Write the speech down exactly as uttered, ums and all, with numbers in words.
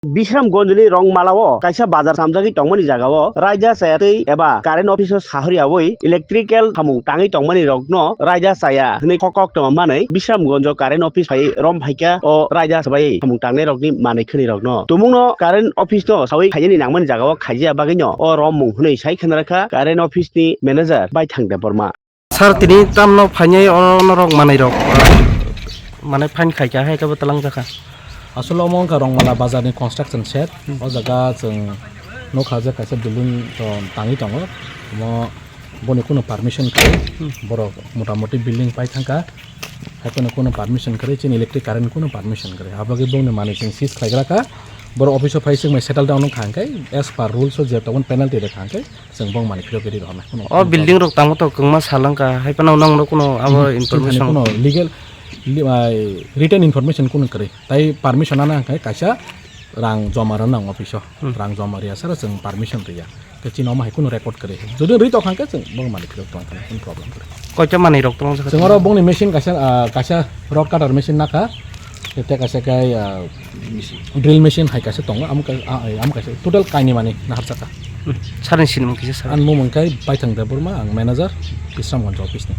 Bisramganjni Rongmalao kaisa bazar samjagwi tongmani jagao raida chaya twi eba current office-o sahoriyawi electrical samung tangwi tongmani rokno raida chaya hwnwi kok koktwma manwi Bisramganjo current office phai rom phaikha o raida chaya samung tangnairokni manwi khwnirokno. Tumungno current office-no sawi khainani nangmani jagao khaiya bagwino o rommung hwnwi sai khwnarakha current office-ni manager Baithang Debbarma. Sir, tini tamno phainai o norok manwi rok, manwi fine khaikha, hai khe bo twlang jakha. Aswk omo wngkha Rongmala bazarni construction shed. O jaga chwng nukha je kaisa building to tangwi tongo. Omo boni kunu permission kwrwi. Borok motamoti building pai thangkha. Hai phano kunu permission kwrwi, chini electric current kunu permission kwrwi. Abagwi bongni manwi chwng seize khlaigra kha. Borok office o phai chwngmai settle down wngkha hwnkhe as per rules o je tongmani penalty rwkha hwnkhe chwng bong manwi phirok ri rohornai. Kheno O building rok tamo to kwngma salangkha, hai phano nangno kuno abo Chini thani information. Kuno legal, li-, ai, written information kuno kwrwi. Tai permission ana hwnkhe kaisa rang joma rwna nang office o. Hmm. Rang joma riya sara chwng permission riya. Khe chini omo hai kuno record kwrwi. Jodi rwi tokha hwnkhe chwng bong manwi phirok tongkha, kuno problem kwrwi. Koita manwi rok tong Chwng oro bongni machine kaisa, ah, kaisa rod cutter machine nakha. Tei kaisa khe, ah, drill machine hai kaisa tongo. Amo ka-, ah, amo kaisa total kainwi manwi naharjakha. Hmm. Sir ni sinimung kisa sir. Ani mung khe Baithang Debbarma, ang manager, Bisramganj office ni.